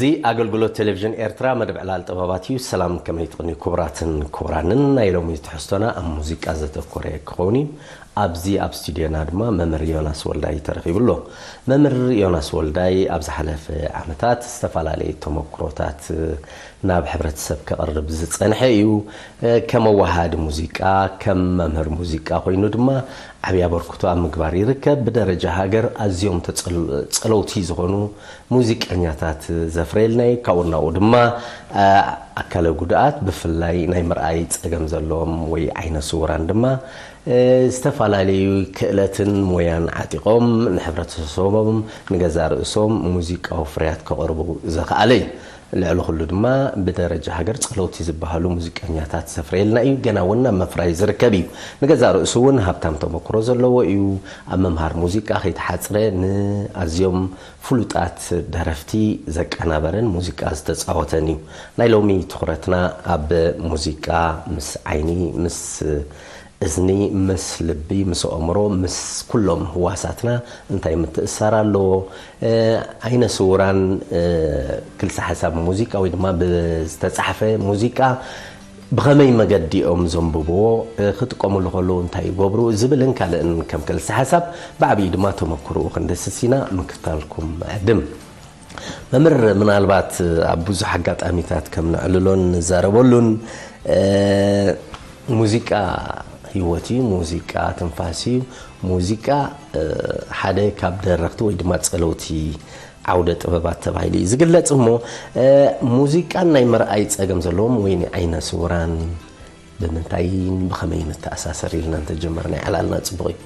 እዚ ኣገልግሎት ቴሌቪዥን ኤርትራ መደብ ዕላል ጥበባት እዩ። ሰላም፣ ከመይ ትቕንዩ ክቡራትን ክቡራንን? ናይ ሎሚ ትሕዝቶና ኣብ ሙዚቃ ዘተኮረ ክኸውን እዩ። ኣብዚ ኣብ ስቱድዮና ድማ መምህር ዮናስ ወልዳይ ተረኺቡ ኣሎ። መምህር ዮናስ ወልዳይ ኣብ ዝሓለፈ ዓመታት ዝተፈላለየ ተመክሮታት ናብ ሕብረተሰብ ከቕርብ ዝጸንሐ እዩ። ከም ኣወሃሃዲ ሙዚቃ፣ ከም መምህር ሙዚቃ ኮይኑ ድማ ዓብዪ ኣበርክቶ ኣብ ምግባር ይርከብ። ብደረጃ ሃገር ኣዝዮም ተጸል-፣ ጸለውቲ ዝኾኑ ሙዚቀኛታት ዘፍረየልና እዩ። ካብኡ ናብኡ ድማ፣ እ፣ ኣካለ ጉድኣት፣ ብፍላይ ናይ ምርኣይ ጸገም ዘለዎም ወይ ዓይነ ስውራን ድማ፣ እ፣ ዝተፈላለዩ ክእለትን ሞያን ዓጢቖም ንሕብረተሰቦም፣ ንገዛእ ርእሶም ሙዚቃዊ ፍርያት ከቕርቡ ዘኽኣለ እዩ። ልዕሊ ኩሉ ድማ ብደረጃ ሃገር ጸለውቲ ዝበሃሉ ሙዚቀኛታት ዘፍረየልና እዩ። ገና እውን ኣብ ምፍራይ ዝርከብ እዩ። ንገዛእ ርእሱ እውን ሃብታም ተመክሮ ዘለዎ እዩ። ኣብ ምምሃር ሙዚቃ ከይተሓጽረ ንኣዝዮም ፍሉጣት ደረፍቲ ዘቀናበረን ሙዚቃ ዝተጻወተን እዩ። ናይ ሎሚ ትኹረትና ኣብ ሙዚቃ ምስ ዓይኒ፣ ምስ እዝኒ፣ ምስ ልቢ፣ ምስ ኣእምሮ፣ ምስ ኩሎም ህዋሳትና እንታይ ምትእስሳር ኣለዎ? እ፣ ዓይነ ስውራን፣ እ፣ ክልተ ሓሳብ ሙዚቃ ወይ ድማ ብዝተጻሕፈ ሙዚቃ ብኸመይ መገዲ እዮም ዘንብብዎ? እ፣ ክጥቀሙሉ ከለዉ እንታይ ይገብሩ? ዝብልን ካልእን ከም ክልተ ሓሳብ ብዓብዪ ድማ ተመክሮኡ ክንድስስ ኢና ምክታልኩም ዕድም። መምህር፣ ምናልባት ኣብ ብዙሕ ኣጋጣሚታት ከም ነዕልሎን ንዛረበሉን፣ እ፣ ሙዚቃ ህይወት እዩ፣ ሙዚቃ ትንፋስ እዩ፣ ሙዚቃ፣ እ፣ ሓደ ካብ ደረኽቲ ወይ ድማ ጸለውቲ ዓውደ ጥበባት ተባሂሉ እዩ ዝግለጽ። እሞ፣ እ፣ ሙዚቃን ናይ ምርኣይ ጸገም ዘለዎም ወይ ንዓይነ ስውራን ብምንታይን ብኸመይን ንተኣሳሰር ኢልና እንተጀመርና ዕላልና ጽቡቕ እዩ።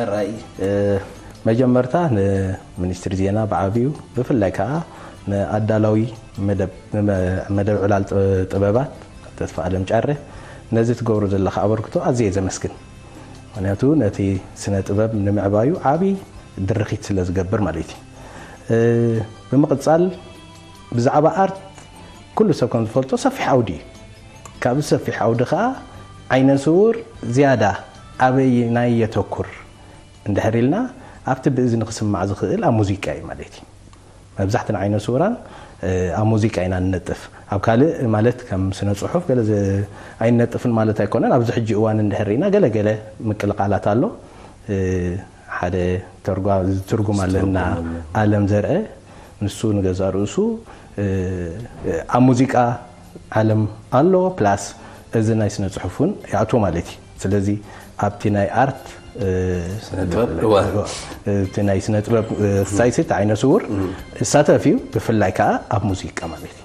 ኣራይ፣ እ፣ መጀመርታ ንሚኒስትሪ ዜና ብዓብዩ፣ ብፍላይ ከዓ ንኣዳላዊ መደብ፣ መ-፣ መደብ ዕላል ጥ-፣ ጥበባት ተስፋ ኣለም ጫረ፣ ነዚ ትገብሮ ዘለኻ ኣበርክቶ ኣዝየ ዘመስግን። ምኽንያቱ ነቲ ስነ ጥበብ ንምዕባዩ ዓቢ ድርኺት ስለ ዝገብር ማለት እዩ። እ፣ ብምቕጻል ብዛዕባ ኣርት ኩሉ ሰብ ከም ዝፈልጦ ሰፊሕ ዓውዲ እዩ። ካብዚ ሰፊሕ ዓውዲ ኸኣ ዓይነ ስውር ዝያዳ ኣበይ ናይ የተኩር እንድሕር ኢልና ኣብቲ ብእዝኒ ክስማዕ ዝኽእል ኣብ ሙዚቃ እዩ ማለት እዩ። መብዛሕትን ዓይነ ስውራን፣ እ፣ ኣብ ሙዚቃ ኢና ንነጥፍ። ኣብ ካልእ ማለት ከም ስነ ጽሑፍ ገለ ዝ-፣ ኣይንነጥፍን ማለት ኣይኮነን። ኣብዚ ሕጂ እዋን እንድሕር ርኢና ገለ ገለ ምቅልቃላት ኣሎ። እ፣ ሓደ ተርጓ-፣ ዝትርጉም ኣለና፣ ዝትርጉም ኣሎ። ኣለም ዘርአ፣ ንሱ ንገዛእ ርእሱ፣ እ፣ ኣብ ሙዚቃ ዓለም ኣሎ፣ ፕላስ እዚ ናይ ስነ ጽሑፍ እውን ይኣትዎ ማለት እዩ። ስለዚ ኣብቲ ናይ ኣርት፣ እ፣ ስነ ጥበብ፣ እወ። እቲ ናይ ስነ ጥበብ፣ እ፣ ሳይት ዓይነ ስውር እም። ይሳተፍ እዩ፣ ብፍላይ ከዓ ኣብ ሙዚቃ ማለት እዩ።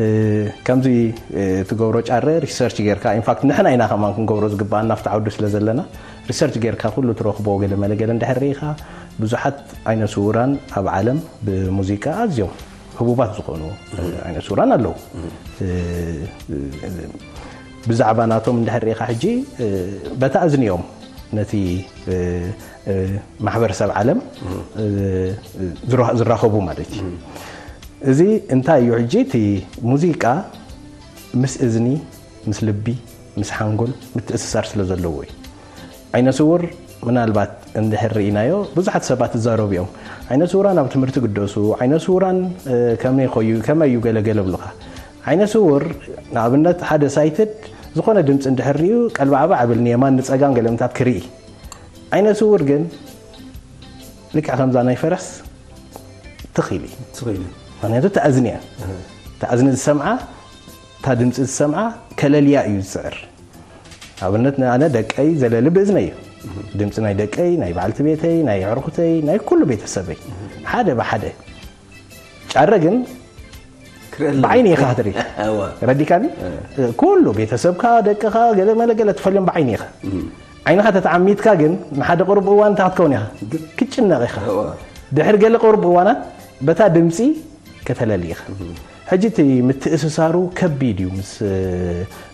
እ፣ ከምዚ፣ እ፣ ትገብሮ ጫረ ሪሰርች ጌርካ፣ ኢንፋክት ንሕና ኢና ከማን ክንገብሮ ዝግባኣና ኣብቲ ዓውዲ ስለ ዘለና፣ ሪሰርች ጌርካ ኩሉ ትረኽቦ ገለ መለ ገለ እንድሕር ርኢኻ፣ ብዙሓት ዓይነ ስውራን ኣብ ዓለም ብሙዚቃ ኣዝዮም ህቡባት ዝኾኑ፣ እ፣ ዓይነ ስውራን ኣለዉ። እ፣ እ፣ ብዛዕባ ናቶም እንድሕር ርኢኻ ሕጂ፣ እ፣ በታ እዝንዮም ነቲ፣ እ፣ እ፣ ማሕበረሰብ ዓለም፣ እ፣ ዝራ-፣ ዝራኸቡ ማለት እዩ። እዚ እንታይ እዩ ሕጂ? እቲ ሙዚቃ ምስ እዝኒ፣ ምስ ልቢ፣ ምስ ሓንጎል ምትእስሳር ስለ ዘለዎ እዩ። ዓይነ ስውር ምናልባት እንድሕር ርኢናዮ ብዙሓት ሰባት ይዛረቡ እዮም። ዓይነ ስውራን ኣብ ትምህርቲ ግደሱ፣ ዓይነ ስውራን፣ እ፣ ከመይ ኾዩ-፣ ከመይ እዩ ገለ ገለ ብሉኻ። ዓይነ ስውር ንኣብነት ሓደ ሳይትድ ዝኾነ ድምፂ እንድሕር ሪኡ ቀልባዕባዕ ብል ንየማን ንፀጋም ገለ ምታት ክርኢ። ዓይነ ስውር ግን ልክዕ ከምዛ ናይ ፈረስ ትኽ ኢሉ እዩ። ትኽ ኢሉ። ምኽንያቱ እታ እዝኒ እያ። እህ። እታ እዝኒ ዝሰምዓ፣ እታ ድምፂ ዝሰምዓ ከለልያ እዩ ዝፅዕር። ኣብነት ንኣነ ደቀይ ዘለሊ ብእዝነይ እዩ። እህ። ድምፂ ናይ ደቀይ፣ ናይ በዓልቲ ቤተይ፣ ናይ ኣዕሩኽተይ፣ ናይ ኩሉ ቤተሰበይ። እህ። ሓደ ብሓደ። ጫረ ግን ክርእየሉ። ብዓይኒ ኢኻ ክትርኢ። እወ። ረዲካኒ? እ። ኩሉ ቤተሰብካ፣ ደቅኻ፣ ገለ መለ ገለ ትፈልዮም ብዓይኒ ኢኻ። እም። ዓይንኻ ተተዓሚትካ ግን ንሓደ ቁሩብ እዋን እንታይ ክትከውን ኢኻ? ግ- ክትጭነቕ ኢኻ። እወ። ድሕሪ ገለ ቁሩብ እዋናት በታ ድምፂ ከተለሊ ኢኻ። እም። ሕጂ እቲ ምትእስሳሩ ከቢድ እዩ ምስ፣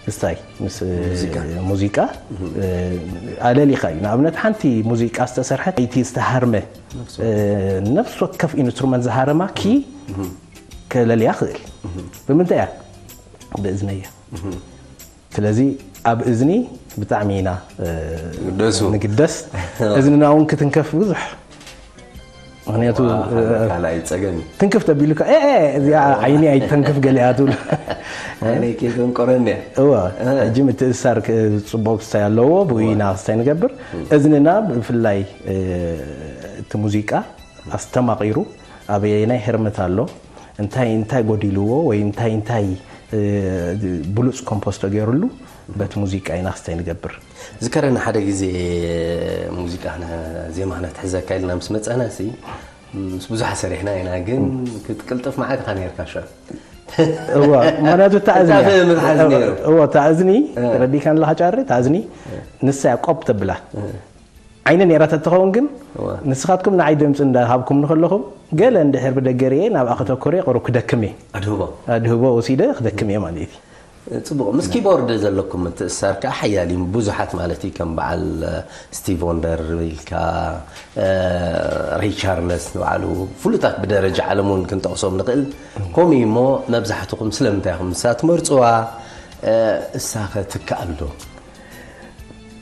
ምስታይ፣ ምስ ሙዚቃ። ሙዚቃ፣ እም። ኣለሊኻ እዩ። ንኣብነት ሓንቲ ሙዚቃ ዝተሰርሐት፣ እቲ ዝተሃርመ፣ ነፍሲ እ፣ ነፍሲ ወከፍ ኢንስትሩመንት ዝሃረማ ኪ እም። ከለልያ ክእል። እም። ብምንታይ እያ? ብእዝነያ። እም። ስለዚ ኣብ እዝኒ ብጣዕሚ ኢና፣ እ፣ ግደሱ። ንግደስ። እዝንና እውን ክትንከፍ ብዙሕ ምክንያቱ ካልኣይ ጸገም እዩ። ትንክፍ ተቢሉካ "ኤ፣ ኤ፣ እዚኣ ዓይኒ ኣይተንክፍ ገሊኣ" ትብል። ዓይነይ ከይተንቆረኒ እያ። እዋ ሕጂ ምትእሳር ክ- ጽቡቅ ክስታይ ኣለዎ። ብኡ ኢና ክስታይ ንገብር። እዝንና ብፍላይ እ፣ እቲ ሙዚቃ ኣስተማቒሩ ኣበየናይ ህርመት ኣሎ፣ እንታይ እንታይ ጎዲልዎ ወይ እንታይ እንታይ እ፣ ብሉጽ ኮምፖስ ተገይሩሉ በቲ ሙዚቃ ኢና ክስታይ ንገብር። ዝከረኒ ሓደ ግዜ ሙዚቃ ዜማ ክነትሕዘካ ኢልና ምስ መጻና ሲ ምስ ብዙሓት ሰሪሕና ኢና፣ ግን ክትቅልጥፍ መዓት ኢኻ ነርካ ሻ እዋ ምክንያቱ እታ እዝኒ እታ ምትሓዝ ነይሩ። እዋ እታ እዝኒ ረዲካ ኣለካ ጫሪ እታ እዝኒ ንሳ እያ ቆብ ተብላ ዓይነ ነይራ ተትኸውን ግን እዋ። ንስኻትኩም ንዓይ ድምፂ እንዳሃብኩም ንከለኹም ገለ እንድሕር ብደገ ርኤ ናብኣ ከተኩር እየ ቅሩብ ክደክም እየ ኣድህቦ ኣድህቦ ወሲደ ክደክም እየ ማለት እዩ ጽቡቕ። ምስ ኪቦርድ ዘለኩም ምትእስሳር ከኣ ሓያል እዩ። ብዙሓት ማለት እዩ፣ ከም በዓል ስቲቭ ወንደር ኢልካ፣ ሬይ ቻርለስ ንባዕሉ፣ ፍሉጣት ብደረጃ ዓለም እውን ክንጠቕሶም ንኽእል። ከምኡ እዩ እሞ መብዛሕትኹም ስለምንታይ ኢኹም ንሳ ትመርጽዋ? እሳኸ ትከኣል ዶ?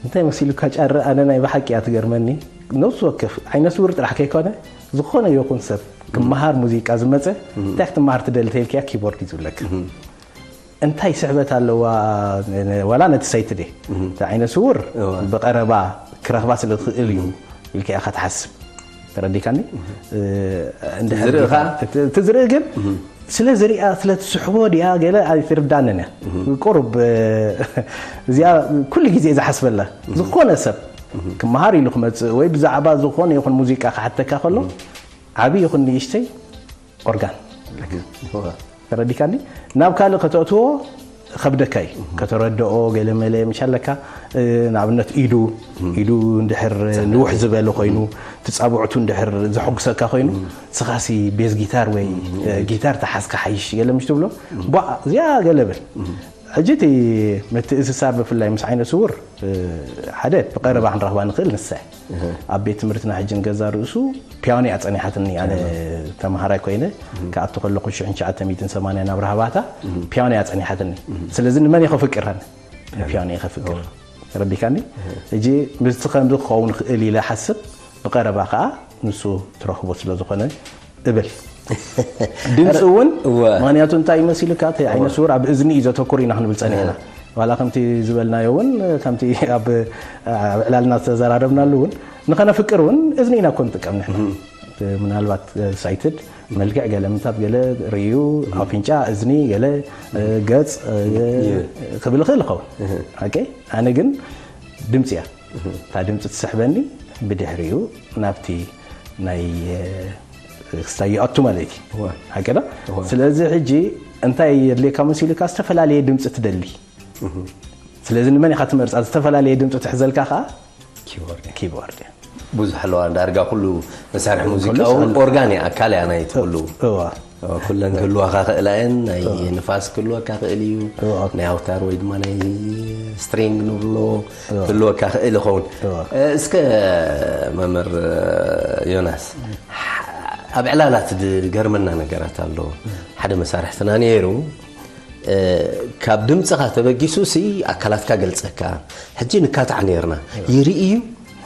እንታይ መሲሉካ ጫረ ኣነ ናይ ብሓቂ እያ ትገርመኒ ነብሲ ወከፍ ዓይነ ስውር ጥራሕ ከይኮነ ዝኾነ ይኹን ሰብ ክመሃር ሙዚቃ ዝመፀ እንታይ ክትመሃር ትደሊ ተይልክያ ኪቦርድ እዩ ዝብለካ እንታይ ስሕበት ኣለዋ ዋላ ነቲ ሰይቲ ደ እቲ ዓይነ ስውር ብቐረባ ክረኽባ ስለ ትኽእል እዩ ኢልካ ኢኻ ትሓስብ ተረዲካኒ ዝርኢ ኸዓ እቲ ዝርኢ ግን ስለ ዝሪኣ ስለ ትስሕቦ ድያ ገለ ኣይትርዳንን እያ ቁሩብ እዚኣ ኩሉ ግዜ ዝሓስበላ ዝኾነ ሰብ ክመሃር ኢሉ ክመፅእ ወይ ብዛዕባ ዝኾነ ይኹን ሙዚቃ ክሓተካ ከሎ ዓብዪ ይኹን ንእሽተይ ኦርጋን ተረዲካኒ ናብ ካልእ ከተእትዎ ከብደካ እዩ ከተረድኦ ገለመለ ምሽ ኣለካ ንኣብነት ኢዱ ኢዱ እንድሕር ንውሕ ዝበለ ኮይኑ ትፃብዕቱ እንድሕር ዘሐጉሰካ ኮይኑ ስኻሲ ቤዝ ጊታር ወይ ጊታር ተሓዝካ ሓይሽ ገለ ምሽ ትብሎ ቧ እዚኣ ገለብል ሕጂ እቲ ምትእስሳር ብፍላይ ምስ ዓይነ ስውር ሓደ ብቀረባ ክንረኽባ ንኽእል ንሳ ኣብ ቤት ትምህርትና ሕጂ ንገዛ ርእሱ ፒያኖ እያ ጸኒሓትኒ ኣነ ተምሃራይ ኮይነ ክኣቱ ከለኹ ሽሕን ትሽዓተ ሚእትን ሰማንያን ኣብ ራህባታ ፒያኖ እያ ጸኒሓትኒ ስለዚ ንመን እየ ከፍቅር ኣነ ንፒያኖ እየ ከፍቅር ተረዲካኒ ሕጂ ምስቲ ከምዚ ክኸውን ይኽእል ኢለ ሓስብ ብቐረባ ከዓ ንሱ ትረኽቦ ስለ ዝኾነ እብል ድምፂ እውን ምክንያቱ እንታይ ይመሲልካ እቲ ዓይነ ስውር ኣብ እዝኒ እዩ ዘተኩር ኢና ክንብል ፀኒሕና ዋላ ከምቲ ዝበልናዮ እውን ከምቲ ኣብ ዕላልና ዝተዘራረብናሉ እውን ንኸነፍቅር እውን እዝኒ ኢና ኮ ንጥቀም ንሕና ምናልባት ሳይትድ መልክዕ ገለ ምንታት ገለ ርእዩ ኣፍንጫ እዝኒ ገለ ገፅ ክብል ይኽእል ይኸውን ሓቂ ኣነ ግን ድምፂ እያ እታ ድምፂ ትስሕበኒ ብድሕሪኡ ናብቲ ናይ ክስታይ ይኣቱ ማለት እዩ ሓቂ ዶ ስለዚ ሕጂ እንታይ የድልየካ መሲሉካ ዝተፈላለየ ድምፂ ትደሊ ስለዚ ንመን ኢኻ ትመርፃ ዝተፈላለየ ድምፂ ትሕዘልካ ከዓ ኪቦርድ ኪቦርድ እያ ብዙሕ ኣለዋ ዳርጋ ኩሉ መሳርሒ ሙዚቃ እውን ኦርጋን እያ ኣካል እያ ናይ ትኩሉ ኩለን ክህልዋካ ክእላ እየን ናይ ንፋስ ክህልወካ ክእል እዩ ናይ ኣውታር ወይ ድማ ናይ ስትሪንግ ንብሎ ክህልወካ ክእል ይኸውን እስከ መምህር ዮናስ ኣብ ዕላላት ዝገርመና ነገራት ኣሎ ሓደ መሳርሕትና ነይሩ ካብ ድምፅኻ ተበጊሱ ሲ ኣካላትካ ገልፀካ ሕጂ ንካታዕ ነርና ይርኢ እዩ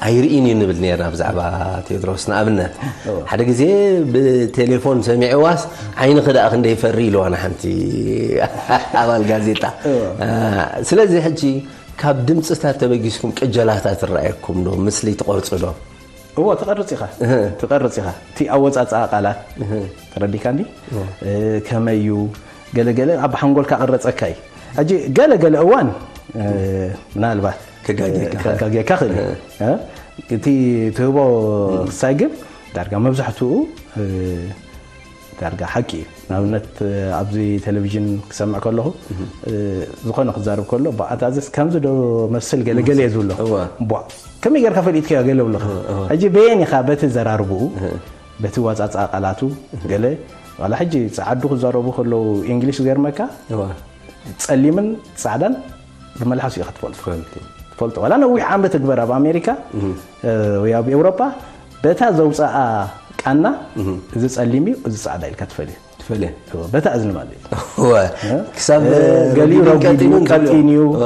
ኣይርእን እዩ ንብል ነርና ብዛዕባ ቴድሮስ ንኣብነት ሓደ ግዜ ብቴሌፎን ሰሚዕዋስ ዓይንኺ ደኣ ክንደይ ፈሪ ኢልዋ ንሓንቲ ኣባል ጋዜጣ ስለዚ ሕጂ ካብ ድምፅታት ተበጊስኩም ቅጀላታት ይረኣየኩም ዶ ምስሊ ትቆርፁ ዶ እዎ ትቐርፅ ኢኻ ትቐርፅ ኢኻ እቲ ኣወፃፅኣ ቃላት ተረዲካኒ ከመይ እዩ ገለገለ ኣብ ሓንጎልካ ቅረፀካ እዩ ሕጂ ገለገለ እዋን ምናልባት ከጋጌካ ክእል እቲ ትህቦ ክሳይ ግን ዳርጋ መብዛሕትኡ ዳርጋ ሓቂ እዩ ንኣብነት ኣብዚ ቴሌቪዥን ክሰምዕ ከለኹ ዝኾነ ክዛርብ ከሎ ብኣታዘስ ከምዚ ዶ መስል ገለገለ እየ ዝብሎ ከመይ ጌርካ ፈሊጥካዮ ገለ ብለኻ ሕጂ በየን ኢኻ በቲ ዘራርብኡ በቲ ዋፃፃ ቃላቱ ገለ ዋላ ሕጂ ፀዓዱ ክዛረቡ ከለዉ እንግሊሽ ዝገርመካ ፀሊምን ፃዕዳን ብመልሓሱ ኢኻ ትፈልጦ ትፈልጦ ዋላ ነዊሕ ዓመት እግበር ኣብ ኣሜሪካ ወይ ኣብ ኤውሮጳ በታ ዘውፀኣ ቃና እዚ ፀሊም እዩ እዚ ፃዕዳ ኢልካ ትፈልዩ በለ። በታ እዝኒ ማለት እዩ። እወ። ክሳብ ገሊኡ ረጒድን ረጒድ እዩ፣ ቀጢንን ቀጢን እዩ፣ እወ።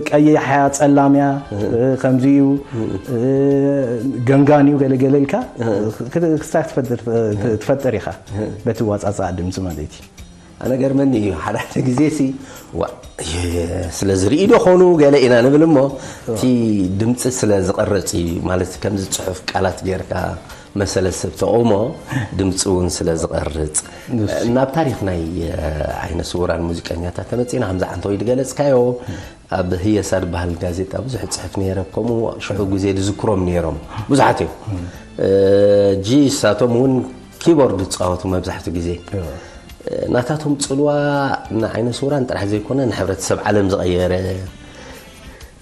ቀይሕ እያ፣ ጸላም እያ፣ ከምዚ እዩ፣ ገንጋን እዩ፣ ገለገለ ኢልካ ክስታይ ክትፈጥር ኢኻ በቲ ዋጻጻ ድምፂ ማለት እዩ። ኣነ ገርመኒ እዩ ሓደ ሓደ ግዜ ሲ ዋ የ- ስለ ዝርኢ ዶ ኾኑ ገለ ኢና ንብል እሞ እቲ ድምፂ ስለ ዝቐርፅ እዩ ማለት ከምዚ ፅሑፍ ቃላት ጌርካ መሰለ ሰብ ተቐውሞ ድምፂ እውን ስለ ዝቐርፅ ናብ ታሪክ ናይ ዓይነ ስውራን ሙዚቀኛታት ተመፂና ከምዚ ዓንተወይ ዝገለፅካዮ ኣብ ህየሳ ዝበሃል ጋዜጣ ብዙሕ ፅሕፍ ነይረ ከምኡ ሽዑ ግዜ ዝዝክሮም ነይሮም ብዙሓት እዮም ጂ ሳቶም እውን ኪቦርድ ዝፃወቱ መብዛሕትኡ ግዜ ናታቶም ፅልዋ ንዓይነ ስውራን ጥራሕ ዘይኮነ ንሕብረተሰብ ዓለም ዝቐየረ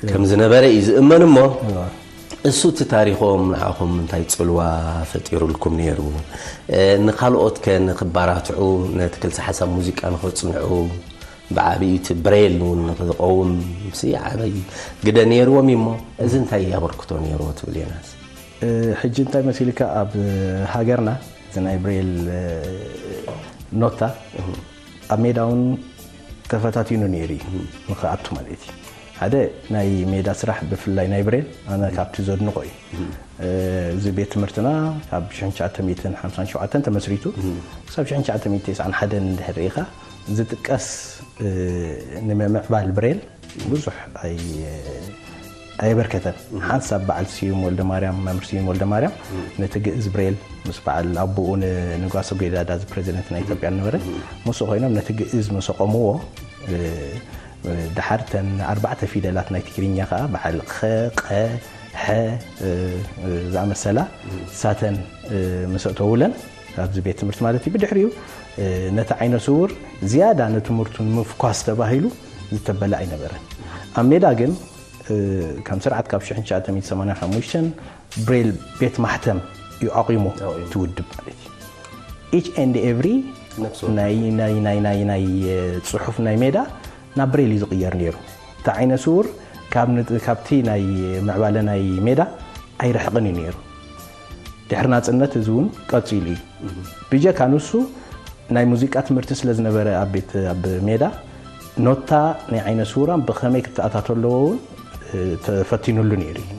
ከም ዝነበረ እዩ ዝእመን እሞ እሱ እቲ ታሪኾም ንዓኹም እንታይ ፅልዋ ፈጢሩልኩም ነይሩ ንካልኦት ከ ንክባራትዑ ነቲ ክልተ ሓሳብ ሙዚቃ ንኸፅንዑ ብዓብዩ እቲ ብሬል እውን ንክዝቀውም ሲ ዓበይ ግደ ነይርዎም እዩ እሞ እዚ እንታይ ኣበርክቶ ነይርዎ ትብል ዮናስ ሕጂ እንታይ መሲልካ ኣብ ሃገርና እዚ ናይ ብሬል ኖታ ኣብ ሜዳ እውን ተፈታቲኑ ነይሩ እዩ ንክኣቱ ማለት እዩ ሓደ ናይ ሜዳ ስራሕ ብፍላይ ናይ ብሬል ኣነ ካብቲ ዘድንቆ እዩ እዚ ቤት ትምህርትና ካብ ሽሕን ትሽዓተ ሚእትን ሓምሳን ሸውዓተን ተመስሪቱ ክሳብ ሽሕን ትሽዓተ ሚእትን ተስዓን ሓደን እንድሕር ርኢኻ ዝጥቀስ ንምምዕባል ብሬል ብዙሕ ኣይ ኣየበርከተን ሓንሳብ በዓል ስዩም ወልደ ማርያም መምህር ስዩም ወልደ ማርያም ነቲ ግእዝ ብሬል ምስ በዓል ኣቦኡ ንጓሰ ጎይዳዳ እዚ ፕሬዚደንት ናይ ኢትዮጵያ ነበረ ምስ ኮይኖም ነቲ ግእዝ ምስ ኣቆምዎ ድሓር ተን ኣርባዕተ ፊደላት ናይ ትግርኛ ከዓ በዓል ኸ ቀ ሐ ዝኣመሰላ ሳተን ምስ ኣእተውለን ኣብዚ ቤት ትምህርቲ ማለት እዩ ብድሕሪኡ ነቲ ዓይነ ስውር ዝያዳ ንትምህርቱ ንምፍኳስ ተባሂሉ ዝተበለ ኣይነበረን ኣብ ሜዳ ግን ከም ስርዓት ካብ ሽሕን ትሽዓተ ሚእትን ሰማንያን ሓሙሽተን ብሬል ቤት ማሕተም እዩ ኣቑሙ እቲ ውድብ ማለት እዩ each and every ናይ ናይ ናይ ናይ ናይ ፅሑፍ ናይ ሜዳ ናብ ብሬል እዩ ዝቕየር ነይሩ እቲ ዓይነ ስውር ካብ ንጥ- ካብቲ ናይ ምዕባለ ናይ ሜዳ ኣይርሕቕን እዩ ነይሩ ድሕሪ ናፅነት እዚ እውን ቀፂሉ እዩ ብጀካ ንሱ ናይ ሙዚቃ ትምህርቲ ስለ ዝነበረ ኣብ ቤት ኣብ ሜዳ ኖታ ናይ ዓይነ ስውራን ብኸመይ ክትኣታቶ ኣለዎ እውን ተፈቲኑሉ ነይሩ እዩ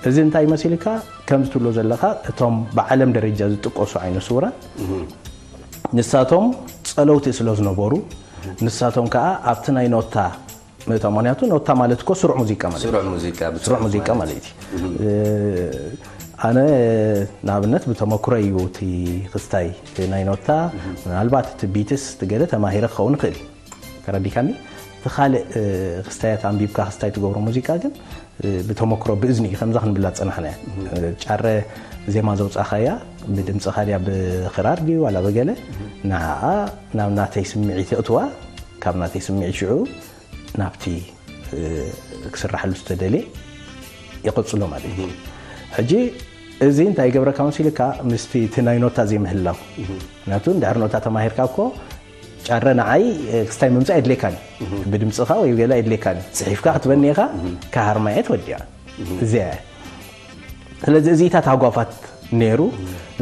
እዚ እንታይ መሲልካ ከም ዝትብሎ ዘለካ እቶም ብዓለም ደረጃ ዝጥቀሱ ዓይነ ስውራን ንሳቶም ፀለውቲ ስለ ዝነበሩ ንሳቶም ከዓ ኣብቲ ናይ ኖታ ምእታው ምክንያቱ ኖታ ማለት እኮ ስሩዕ ሙዚቃ ማለት ስሩዕ ሙዚቃ ስሩዕ ሙዚቃ ማለት እዩ ኣነ ንኣብነት ብተመክሮ እዩ እቲ ክስታይ ናይ ኖታ ምናልባት እቲ ቢትስ ትገለ ተማሂረ ክኸውን ይኽእል እዩ ተረዲካኒ እቲ ካልእ ክስታያት ኣንቢብካ ክስታይ ትገብሮ ሙዚቃ ግን ብተመክሮ ብእዝኒ እዩ ከምዛ ክንብላ ዝፀናሕና ጫረ ዜማ ዘውፃእኻያ ብድምፅኻ ድያ ብክራር ድዩ ዋላ ብገለ ንዓኣ ናብ ናተይ ስምዒት የእትዋ ካብ ናተይ ስምዒት ሽዑ ናብቲ ክስራሓሉ ዝተደልየ ይቕፅሎ ማለት እዩ ሕጂ እዚ እንታይ ይገብረካ መሲልካ ምስቲ እቲ ናይ ኖታ ዘይምህላው ምክንያቱ እንድሕር ኖታ ተማሂርካ እኮ ጫረ ንዓይ ክስታይ ምምፃእ የድልየካን ብድምፅኻ ወይ ገለ የድልየካን ፅሒፍካ ክትበኒ ኢኻ ካሃርማየት ወዲያ እዚያ ስለዚ እዚታት ሃጓፋት ነይሩ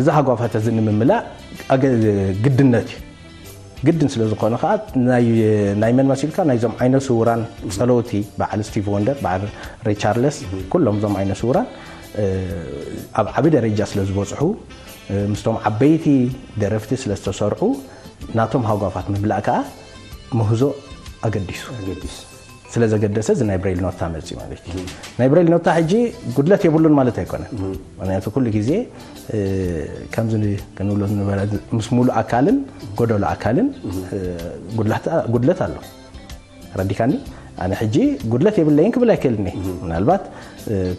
እዚ ሃጓፋት እዚ ንምምላእ ግድነት እዩ ግድን ስለ ዝኾነ ከዓ ናይ መን መሲልካ ናይዞም ዓይነ ስውራን ፀለውቲ በዓል ስቲቭ ወንደር በዓል ሪቻርለስ ኩሎም እዞም ዓይነ ስውራን ኣብ ዓቢ ደረጃ ስለ ዝበፅሑ ምስቶም ዓበይቲ ደረፍቲ ስለ ዝተሰርዑ ናቶም ሃጓፋት ምምላእ ከዓ ምህዞ ኣገዲሱ ኣገዲሱ ስለ ዘገደሰ እዚ ናይ ብሬል ኖታ መፅእ ማለት እዩ ናይ ብሬል ኖታ ሕጂ ጉድለት የብሉን ማለት ኣይኮነን ምክንያቱ ኩሉ ግዜ ከምዚ ክንብሎ ዝነበረ ምስ ሙሉእ ኣካልን ጎደሎ ኣካልን ጉድለት ኣሎ ረዲካኒ ኣነ ሕጂ ጉድለት የብለይን ክብል ኣይክእልን ምናልባት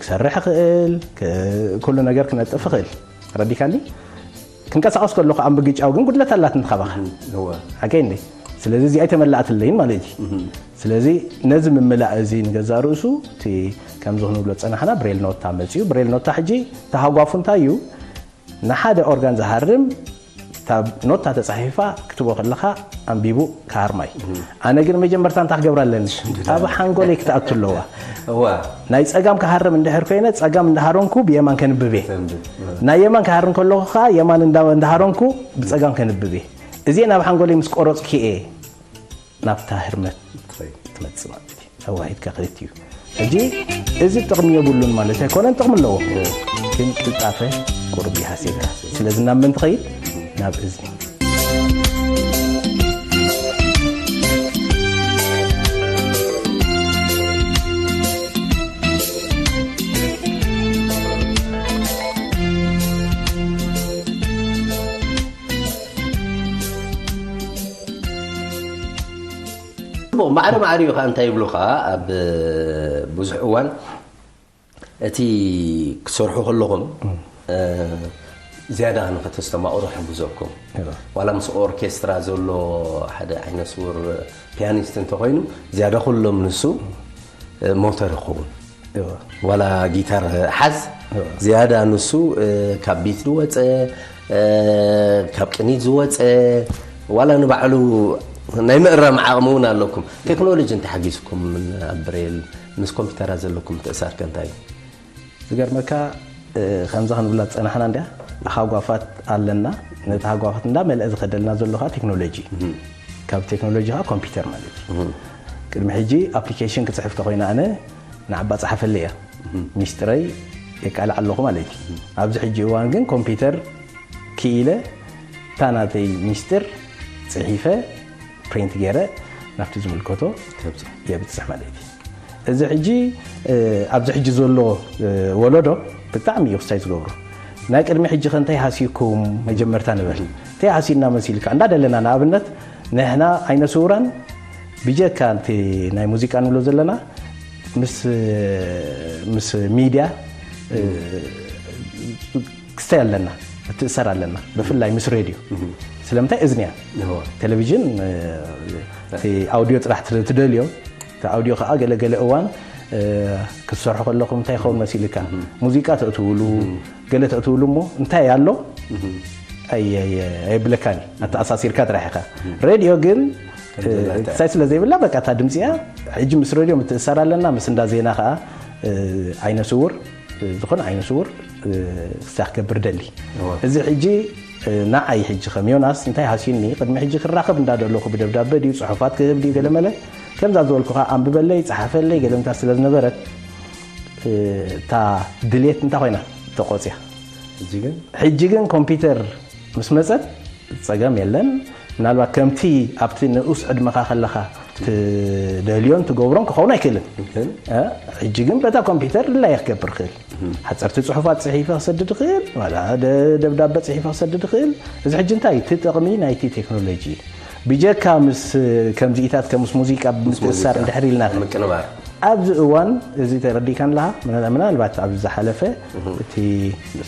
ክሰርሕ ክእል ኩሉ ነገር ክነጥፍ ክእል ረዲካኒ ክንቀሳቀስ ከለኹ ኣንብግጫው ግን ጉድለት ኣላትኒ ካባኻ ሓቀይ እንዴ ስለዚ እዚኣ ኣይተመላእትለይን ማለት እዩ ስለዚ ነዚ ምምላእ እዚ ንገዛ ርእሱ እቲ ከምዚ ክንብሎ ዝፀናሕና ብሬል ኖታ መፅዩ ብሬል ኖታ ሕጂ ተሃጓፉ እንታይ እዩ ንሓደ ኦርጋን ዝሃርም እታ ኖታ ተፃሒፋ ክትቦ ከለካ ኣንቢቡ ክሃርማ እዩ ኣነ ግን መጀመርታ እንታይ ክገብር ኣለኒ ኣብ ሓንጎለይ ክትኣቱ ኣለዋ ናይ ፀጋም ክሃርም እንድሕር ኮይነ ፀጋም እንዳሃረምኩ ብየማን ከንብብ እየ ናይ የማን ክሃርም ከለኩ ከዓ የማን እንዳሃረምኩ ብፀጋም ከንብብ እየ እዚ ናብ ሓንጎለይ ምስ ቆረጽክየ ናብታ ህርመት ትመጽእ ማለት እዩ። ኣዋሂድካ ክልቲኡ። ሕጂ እዚ ጥቕሚ የብሉን ማለት ኣይኮነን፣ ጥቕሚ ኣለዎ። ግን ቅልጣፈ ቁሩብ ይሃስየካ። ስለዚ ናብ መን ትኸይድ? ናብ እዝኒ። ማዕረ ማዕሪኡ ከዓ እንታይ ይብሉ ከዓ ኣብ ብዙሕ እዋን እቲ ክትሰርሑ ከለኹም ዝያዳ ንኸተስተማቕሩ ሕግዘኩም። ዋላ ምስ ኦርኬስትራ ዘሎ ሓደ ዓይነ ስውር ፒያኒስት እንተኾይኑ ዝያዳ ኩሎም ንሱ ሞተር ይኸውን። ዋላ ጊታር ሓዝ ዝያዳ ንሱ ካብ ቢት ዝወፀ ካብ ቅኒት ዝወፀ ዋላ ንባዕሉ ናይ ምእራም ዓቕሚ እውን ኣለኩም። ቴክኖሎጂ እንተሓጊዝኩም ኣብ ብሬል ምስ ኮምፒውተራት ዘለኩም ምትእሳር ከ እንታይ እዩ? ዝገርመካ ከምዛ ክንብላ ዝፀናሕና እንዲያ ሃጓፋት ኣለና። ነቲ ሃጓፋት እንዳመልአ ዝኸደልና ዘሎ ከዓ ቴክኖሎጂ፣ ካብ ቴክኖሎጂ ከዓ ኮምፒውተር ማለት እዩ። ቅድሚ ሕጂ ኣፕሊኬሽን ክፅሕፍ ተኮይነ ኣነ ንዓባ ፀሓፈለይ እያ፣ ሚስጥረይ የቃልዕ ኣለኹ ማለት እዩ። ኣብዚ ሕጂ እዋን ግን ኮምፒውተር ክኢለ እታ ናተይ ሚስጥር ፅሒፈ ፕሪንት ገይረ ናብቲ ዝምልከቶ የብፅሕ ማለት እዩ። እዚ ሕጂ ኣብዚ ሕጂ ዘሎ ወለዶ ብጣዕሚ እዩ ክስታይ ዝገብሩ። ናይ ቅድሚ ሕጂ ከ እንታይ ሃሲኩም? መጀመርታ ንበል እንታይ ሃሲና መሲልካ እንዳደለና ንኣብነት ንሕና ዓይነ ስውራን ብጀካ እቲ ናይ ሙዚቃ ንብሎ ዘለና ምስ ምስ ሚድያ ክስታይ ኣለና፣ ክትእሰር ኣለና፣ ብፍላይ ምስ ሬድዮ። ስለምንታይ? እዝንያ ቴሌቪዥን እቲ ኣውዲዮ ጥራሕ ትደልዮ። እቲ ኣውዲዮ ከዓ ገለገለ እዋን ክትሰርሑ ከለኹም እንታይ ይኸውን መሲልካ? ሙዚቃ ተእትውሉ ገለ ተእትውሉ እሞ እንታይ ኣሎ ኣየብለካን፣ ኣተኣሳሲርካ ጥራሕ ኢኻ። ሬድዮ ግን ክሳይ ስለ ዘይብላ በቃ እታ ድምፂ እያ። ሕጂ ምስ ሬድዮ ምትእሳር ኣለና፣ ምስ እንዳ ዜና ከዓ ዓይነ ስውር ዝኾነ ዓይነ ስውር ክሳ ክገብር ደሊ። እዚ ሕጂ ንዓይ ሕጂ ከም ዮናስ እንታይ ሃስዩኒ፣ ቅድሚ ሕጂ ክራኸብ እንዳደለኹ ብደብዳበ ድዩ ፅሑፋት ክህብ ድዩ ገለመለ ከምዛ ዝበልኩኻ ኣንብበለይ ፀሓፈለይ ገለምታ ስለ ዝነበረት እታ ድሌት እንታይ ኮይና ተቆፅያ። ሕጂ ግን ኮምፒውተር ምስ መፀት ፀገም የለን። ምናልባት ከምቲ ኣብቲ ንኡስ ዕድመኻ ከለኻ ትደልዮን ትገብሮን ክኸውን ኣይክእልን። ሕጂ ግን በታ ኮምፒውተር ድላየ ክገብር ክእል። ሓፀርቲ ፅሑፋት ፅሒፈ ክሰድድ ክእል፣ ደብዳበ ፅሒፈ ክሰድድ ክእል። እዚ ሕጂ እንታይ እቲ ጥቕሚ ናይቲ ቴክኖሎጂ ብጀካ ምስ ከምዚኢታት ከምስ ሙዚቃ ምትእሳር እንድሕር ኢልና ኣብዚ እዋን እዚ ተረዲእካ ኣለኻ። ምናልባት ኣብዚ ዝሓለፈ እቲ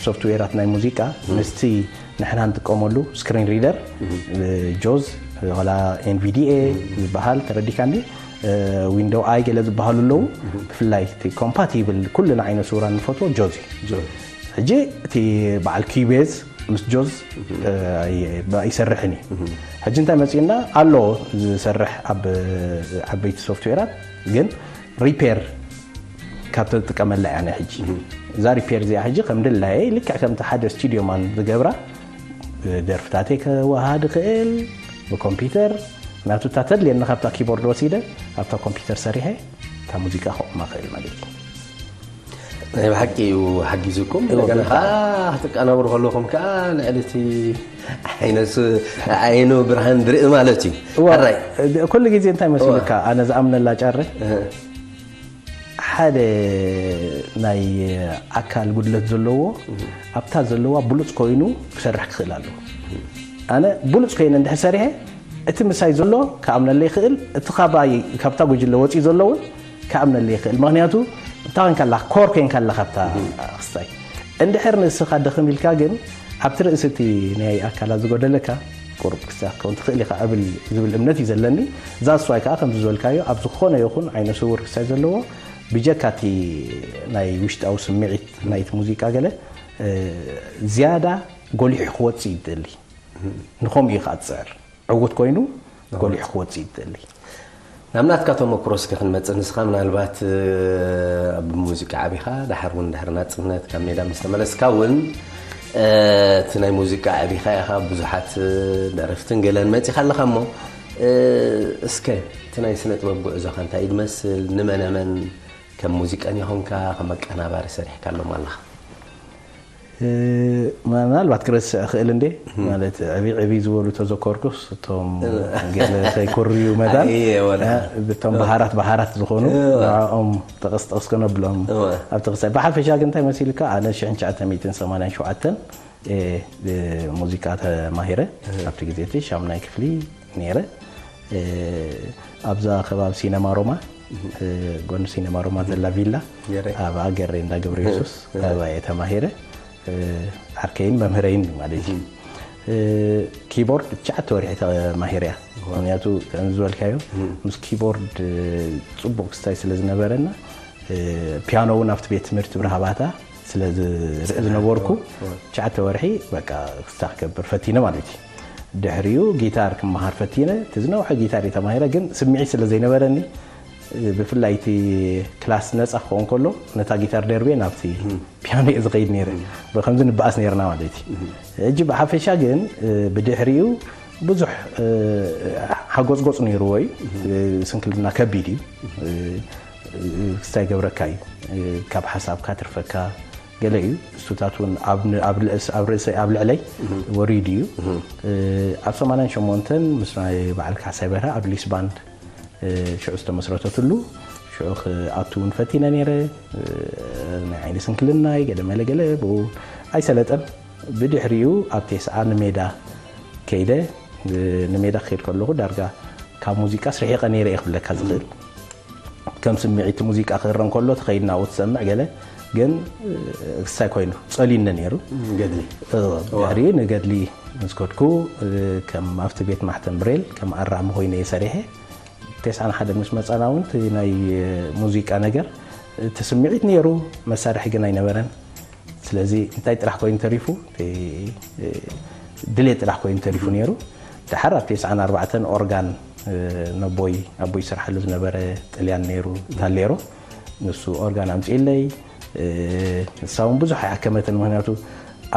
ሶፍትዌራት ናይ ሙዚቃ ምስቲ ንሕና ንጥቀመሉ ስክሪን ሪደር ጆዝ ዋላ ኤንቪዲኤ ዝበሃል ተረዲካኒ ዊንዶው ኣይ ገለ ዝበሃሉ ኣለዉ። ብፍላይ እቲ ኮምፓቲብል ኩልና ዓይነ ስውራን ንፈትዎ ጆዝ እዩ። ሕጂ እቲ በዓል ኪቤዝ ምስ ጆዝ ኣይሰርሕን እዩ። ሕጂ እንታይ መፅእና ኣሎ ዝሰርሕ ኣብ ዓበይቲ ሶፍትዌራት ግን ሪፔር ካብ ተጥቀመላ እያ ናይ ሕጂ። እዛ ሪፔር እዚኣ ሕጂ ከም ድላየ ልክዕ ከምቲ ሓደ ስቱድዮ ማን ዝገብራ ደርፍታተይ ከወሃድ ይኽእል ብኮምፒውተር ናቱ እታ ተድልየኒ ካብታ ኪቦርድ ወሲደ ኣብታ ኮምፒውተር ሰሪሐ እታ ሙዚቃ ከቑማ ክእል ማለት እዩ። ናይ ብሓቂ እዩ ሓጊዙኩም። እንደገና ከዓ ክትቀናብሩ ከለኹም ከዓ ልዕሊ እቲ ዓይነሱ ዓይኑ ብርሃን ዝርኢ ማለት እዩ። እዋ፣ ሕራይ። ኩሉ ግዜ እንታይ መሲሉካ? ኣነ ዝኣምነላ ጫረ፣ ሓደ ናይ ኣካል ጉድለት ዘለዎ ኣብታ ዘለዋ ብሉፅ ኮይኑ ክሰርሕ ክኽእል ኣለዎ። ኣነ ብሉፅ ኮይነ እንድሕር ሰሪሐ እቲ ምሳይ ዘሎ ክኣምነለይ ይኽእል፣ እቲ ካባይ ካብታ ጉጅለ ወፂኡ ዘሎ እውን ክኣምነለይ ይኽእል። ምኽንያቱ እንታይ ኮይንካ ኣለኻ? ኮር ኮይንካ ኣለኻ ኣብታ ክስታይ። እንድሕር ንስኻ ድኽም ኢልካ ግን ኣብቲ ርእሲ እቲ ናይ ኣካላት ዝጎደለካ ቁሩብ ክስታይ ክትከውን ትኽእል ኢኻ እብል ዝብል እምነት እዩ ዘለኒ። እዛ ስዋይ ከዓ ከምዚ ዝበልካዮ ኣብ ዝኾነ ይኹን ዓይነ ስውር ክስታይ ዘለዎ ብጀካ እቲ ናይ ውሽጣዊ ስምዒት ናይቲ ሙዚቃ ገለ ዝያዳ ጎሊሑ ክወፅእ ይደሊ። ንኸምኡ እዩ ከዓ ዝፅዕር። ዕዉት ኮይኑ ጎሊሑ ክወፅእ ይደሊ። ናብ ናትካ ተመክሮ እስከ ክንመፅእ፣ ንስኻ ምናልባት ኣብ ሙዚቃ ዓቢኻ ድሓር እውን ድሕሪ ናፅነት ካብ ሜዳ ምስ ተመለስካ እውን እቲ ናይ ሙዚቃ ዕቢኻ ኢኻ፣ ብዙሓት ደረፍትን ገለን መጺኻ ኣለኻ እሞ፣ እስከ እቲ ናይ ስነ ጥበብ ጉዕዞኻ እንታይ እዩ ዝመስል? ንመነመን ከም ሙዚቀኛ ኾንካ፣ ከም መቀናባሪ ሰሪሕካሎም ኣለኻ? ምናልባት ክረስዕ ክእል እንዴ? ማለት ዕብይ ዕብይ ዝበሉ ተዘከርኩስ፣ እቶም ገለ ከይኩርዩ መታን፣ እቶም በሃራት በሃራት ዝኾኑ ንዕኦም ጠቕስ ጠቕስ ከነብሎም። ኣብ ተቕሳይ ብሓፈሻ ግን እንታይ መሲልካ? ኣነ ሽሕን ትሽዓተ ሚእትን ሰማንያን ሸውዓተን ሙዚቃ ተማሂረ። ኣብቲ ግዜ እቲ ሻምናይ ክፍሊ ነይረ። ኣብዛ ከባቢ ሲነማ ሮማ፣ ጎኒ ሲነማ ሮማ ዘላ ቪላ፣ ኣብኣ ገሬ እንዳ ገብረ የሱስ ኣብኣ እየ ተማሂረ። ዓርከይን መምህረይን ማለት እዩ። ኪቦርድ ትሽዓተ ወርሒ ተማሂረያ። ምክንያቱ ከም ዝበልካዮ ምስ ኪቦርድ ጽቡቕ ክስታይ ስለ ዝነበረና፣ ፒያኖ እውን ኣብቲ ቤት ትምህርቲ ብርሃባታ ስለ ዝርኢ ዝነበርኩ፣ ትሽዓተ ወርሒ በቃ ክስታ ክገብር ፈቲነ ማለት እዩ። ድሕሪኡ ጊታር ክመሃር ፈቲነ። እቲ ዝነውሐ ጊታር እየ ተማሂረ፣ ግን ስምዒት ስለ ዘይነበረኒ፣ ብፍላይ እቲ ክላስ ነፃ ክኸውን ከሎ ነታ ጊታር ደርብየ ናብቲ ፒያኖ እየ ዝኸይድ ነይረ። ብከምዚ ንበኣስ ነይርና ማለት እዩ። ሕጂ ብሓፈሻ ግን ብድሕሪኡ ብዙሕ ሓጎፅጎፅ ነይርዎ እዩ። ስንክልና ከቢድ እዩ። ክስታይ ገብረካ እዩ። ካብ ሓሳብካ ትርፈካ ገለ እዩ። እሱታት እውን ኣብ ልዕለይ ወሪዱ እዩ። ኣብ ሰማንያን ሸሞንተን ምስ ናይ በዓል ካሕሳይ በርሀ ኣብ ሊስ ባንድ ሽዑ ዝተመስረተትሉ ሽዑ ክኣቱ እውን ፈቲነ ነይረ። ናይ ዓይኒ ስንክልናይ ገለ መለ ገለ ብኡ ኣይሰለጠን። ብድሕሪኡ ኣብ ቴስዓ ንሜዳ ከይደ። ንሜዳ ክኸይድ ከለኹ ዳርጋ ካብ ሙዚቃ ስርሒቐ ነይረ እየ ክብለካ ዝኽእል። ከም ስምዒት ሙዚቃ ክህረ እንከሎ ትኸይድ ናብኡ ትሰምዕ ገለ፣ ግን ክሳይ ኮይኑ ጸልዩኒ ነይሩ። ገድሊ። ድሕሪኡ ንገድሊ ምስ ከድኩ ከም ኣብቲ ቤት ማሕተም ብሬል ከም ኣራሚ ኮይነ እየ ሰሪሐ። ተስዓን ሓደን ምስ መጻና እውን እቲ ናይ ሙዚቃ ነገር እቲ ስምዒት ነይሩ፣ መሳርሒ ግን ኣይነበረን። ስለዚ እንታይ ጥራሕ ኮይኑ ተሪፉ፣ ድሌት ጥራሕ ኮይኑ ተሪፉ ነይሩ። ድሓር ኣብ ተስዓን ኣርባዕተን ኦርጋን ነቦይ ኣቦይ ይሰርሓሉ ዝነበረ ጥልያን ነይሩ፣ ታሌሮ፣ ንሱ ኦርጋን ኣምፂእለይ። ንሳ እውን ብዙሕ ኣይሓከመትን። ምክንያቱ